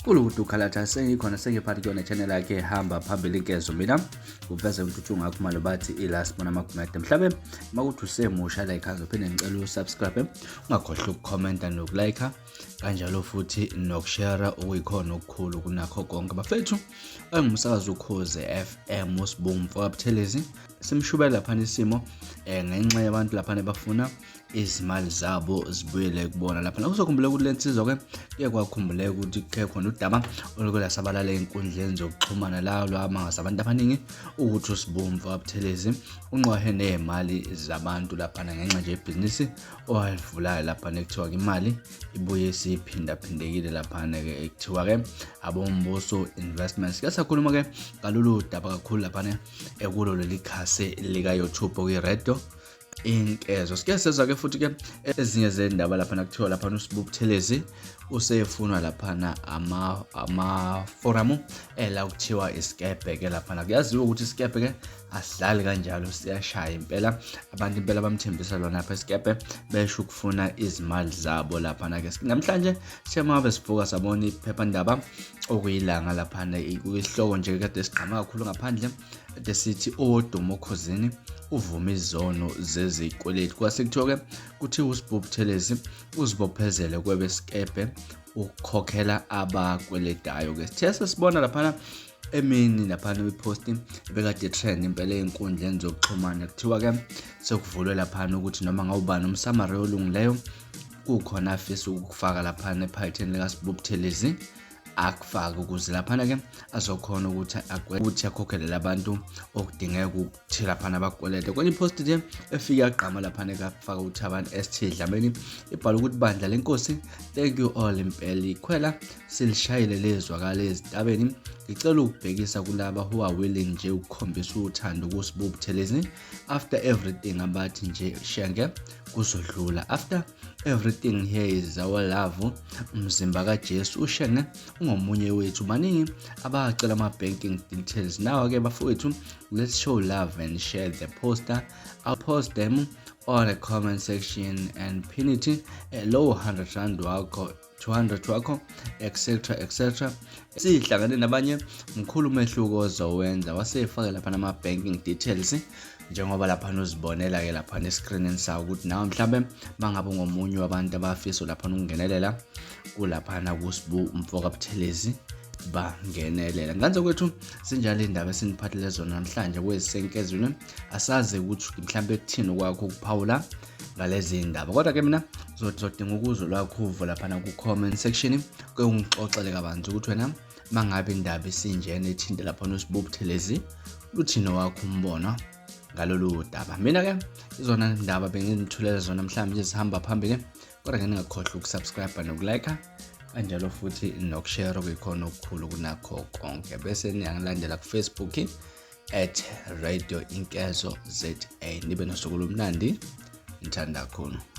Kulukudu Khalatha sengikhona sengiphakathi kuyona channel yakhe ehamba phambili inkezo mina kuveze uNtuthu Ngakhumalo bathi ila sibona amagumede mhlabe makuthi usemusha la ekhaya ngizophinde ngicela usubscribe ungakhohlwa ukukhomenta nokulike kanjalo futhi nokushare okuyikhona okukhulu kunakho konke bafethu engumsakazi ukhozi FM uSibumfu kaButhelezi simshubela laphana isimo ngenxa yabantu laphana bafuna izimali zabo zibuyele kubona lapha kuzokhumbuleka ukuthi le nsizwa-ke kuye kwakhumbuleka ukuthi kukhe khona udaba oluke lwasabalala ey'nkundleni zokuxhumana la lwamangaza abantu abaningi ukuthi usibomvu abuthelezi unqwahe ney'mali zabantu laphana ngenxa nje yebhizinisi owalivulayo laphana ekuthiwa-ke imali ibuye isiphindaphindekile laphana-ke ekuthiwa-ke abombuso investments ke sakhuluma-ke ngalolu daba kakhulu laphana ekulo leli khasi lika-youtube okuyi-radio inkezo sike sezwa ke futhi ke ezinye zendaba laphana kuthiwa laphana uSibu Buthelezi usefunwa laphana ama amaforamu ela kuthiwa isikebhe ke laphana kuyaziwa ukuthi isikebhe ke asidlali kanjalo siyashaya impela abantu impela bamthembisa lona lapha isikebhe besho ukufuna izimali zabo laphana ke namhlanje siyamabe sivuka sabona iphephandaba okuyilanga laphana isihloko nje kade sigqama kakhulu ngaphandle kade sithi owodumo okhozini uvuma izono zezikweletu kwase kuthiwa-ke kuthiwa uSibu Buthelezi uzibophezele kwebesikebhe ukukhokhela abakweletayo-ke sithe sesibona laphana emini laphana kwiposti ebekade trend impela ey'nkundleni zokuxhumana kuthiwa-ke sekuvulwe laphana ukuthi noma ngawubani umsamariya olungileyo kukhona afisa ukufaka laphana ephaketheni likaSibu Buthelezi akufake ukuze laphana-ke azokhona ukuthi ukuthi akhokhele labantu okudingeka ukuthi laphana bakwelete kwenye ipost nje efike yagqama laphana kafaka uthabani ST Dlamini ibhala ukuthi bandla lenkosi thank you all impela ikhwela silishayile lezwakala ezitabeni ngicela ukubhekisa kulaba who are willing nje ukukhombisa uthando kuSibu Buthelezi after everything abathi nje shenge kuzodlula after everything here is our love umzimba kaJesu ushenge ungomunye wethu baningi abacela ama-banking details nawa-ke bafowethu let's show love and share the poster I'll post them on the comment section and pin it lowo 100 rand wakho 200 wakho etc etc sihlangane nabanye mkhulu umehluko ozowenza wasefake lapha nama-banking details njengoba laphana uzibonela-ke laphana eskrinini sawo ukuthi nawe mhlawumbe bangabe ungomunye wabantu abafisa laphana ukungenelela kulaphana kusibu umfoka Buthelezi bangenelela nganze kwethu sinjalo indaba esiniphathele zona namhlanje kwezisenkezweni asazi ukuthi mhlawumbe kuthini kwakho ukuphawula ngalezi ndaba kodwa ke mina zodinga ukuzwa lwakho uvo laphana ku-comment section ke ungixoxele kabanzi ukuthi wena mangabe indaba isinjena ethinte laphana uSibu Buthelezi uthini wakho umbono ngalolu daba mina ke izona ndaba benginithulela zona mhlawumbe zihamba phambili kodwa ke ningakhohlwa ukusubscribe nokulike kanjalo futhi nokushare okuyikhona okukhulu kunakho konke bese niyangilandela kufacebook at radio inkezo za nibe nosuku olumnandi ngithanda kakhulu.